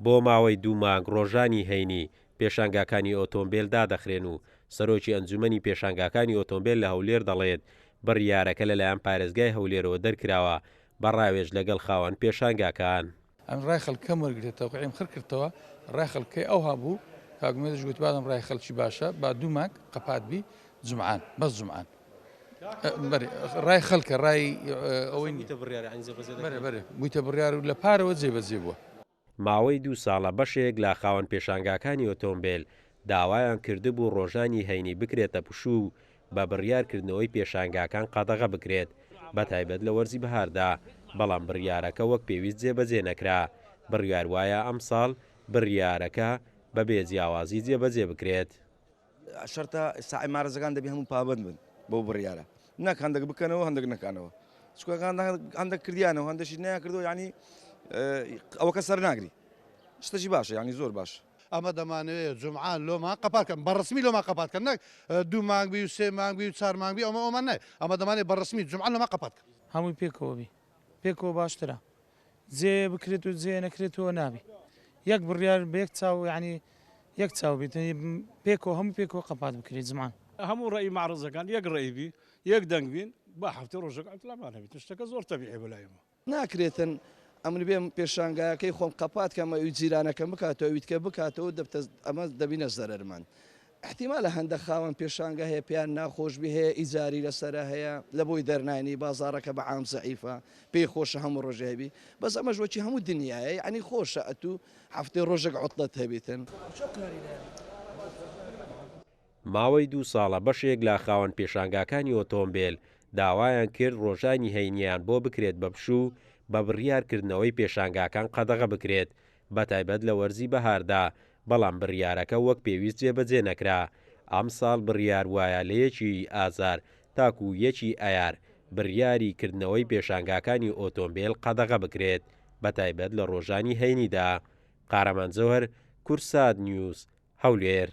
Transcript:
بۆ ماوەی دوو مانگ ڕۆژانی هەینی پێشانگاکانی ئۆتۆمبێل دادەخرێن و سەرۆکی ئەنجومەنی پێشانگاکانی ئۆتۆمبێل لە هەولێر دەڵێت، بڕیارەکە لەلایەن پارێزگای هەولێرەوە دەرکراوە بە ڕاوێژ لەگەڵ خاوەن پێشانگاکان. ئەمن ڕای خەڵکەم وەرگرتە تەوقیعیم خڕ کردتەوە ڕای خەڵکەی ئەوها بوو کاک ئومێدش گوتی بادەم ڕای خەڵکی باشە با دوو مانگ قەپات بی جومعان بەس جومعان بەرێ ڕای خەڵکە ڕای ئەوەی نیە بوویتە بڕیار یانی جێبەجێ دەکرێت؟ بەرێ بەرێ بوویتە بڕیار و لە پارەوە جێبەجێ بووە. ماوەی دوو ساڵە بەشێک لە خاوەن پێشانگاکانی ئۆتۆمبێل داوایان کردبوو ڕۆژانی هەینی بکرێتە پشوو و بە بڕیار کردنەوەی پێشانگاکان قەدەغە بکرێت بەتایبەت لە وەرزی بەهاردا، بەڵام بڕیارەکە وەک پێویست جێبەجێ نەکرا، بڕیار وایە ئەمساڵ بڕیارەکە بەبێ جیاوازی جێبەجێ بکرێت. شەرتە ساعی مارزەکان دەبی هەموو پابەند بن بەو بڕیارە نەک هەندێک بکەنەوە هەندێک نەکانەوە چونکە هەندێک کردیانەوە هەندێکی نیان کردو ینی ئەوەکە سەر ناگری شتەکی باشە ینی زۆر باش. ئەمە دەمانەوێ جومعان لۆمان قەپات کەن بە ڕسمی لۆمان قەپات کەن نەک دوو مانگ بی و سێ مانگ بی و چار مانگ بی ئەمە ئەومان نایە ئەمە دەمانەوێ بە ڕسمی جومعان لۆمان قەپات کەن. هەمووی پێکەوە بی پێکەوە باشترە جێ بکرێت و جێ نەکرێتەوە نابی یەک بڕیار بە یەک چاو یعنی یەک چاو بیت پێکەوە هەموو پێکەوە قەپات بکرێت جمان. هەموو ڕەئی مەعرەزەکان یەک ڕەئی بی یەک دەنگ بین با هەفتەی ڕۆژێک عوتڵەمان هەبیت شتەکە زۆر تەبیعیە بەلای ئێمە. ناکرێتن ئەمن بێم پێشانگایەکەی خۆم قەپات کەم ئەوی جیرانەکەم بکاتەوە ئەوی تکە بکاتەوە دەبتە ئەمە دەبینە زەرەرمەند احتیمالە هەندە خاوەن پێشانگە هەیە پێیان ناخۆش بی هەیە ئیجاری لەسەرە هەیە لە بۆی دەرناینی بازاڕەکە بە عام زەعیفە پێی خۆشە هەموو ڕۆژێ هەبی بەس ئەمەش وەکی هەموو دنیایە یەعنی خۆشە ئەتوو هەفتەی ڕۆژێک عوتڵەت هەبیتن. ماوەی دوو ساڵە بەشێک لە خاوەن پێشانگاکانی ئۆتۆمبێل داوایان کرد ڕۆژانی هەینییان بۆ بکرێت بە پشوو بە بڕیار کردنەوەی پێشانگاکان قەدەغە بکرێت بەتایبەت لە وەرزی بەهاردا، بەڵام بڕیارەکە وەک پێویست جێبەجێ نەکرا، ئەمساڵ بڕیار وایە لە یەکی ئازار تاکو یەکی ئایار بڕیاری کردنەوەی پێشانگاکانی ئۆتۆمبێل قەدەغە بکرێت بەتایبەت لە ڕۆژانی هەینیدا. قارەمان جەوهەر، کوردسات نیوز، هەولێر.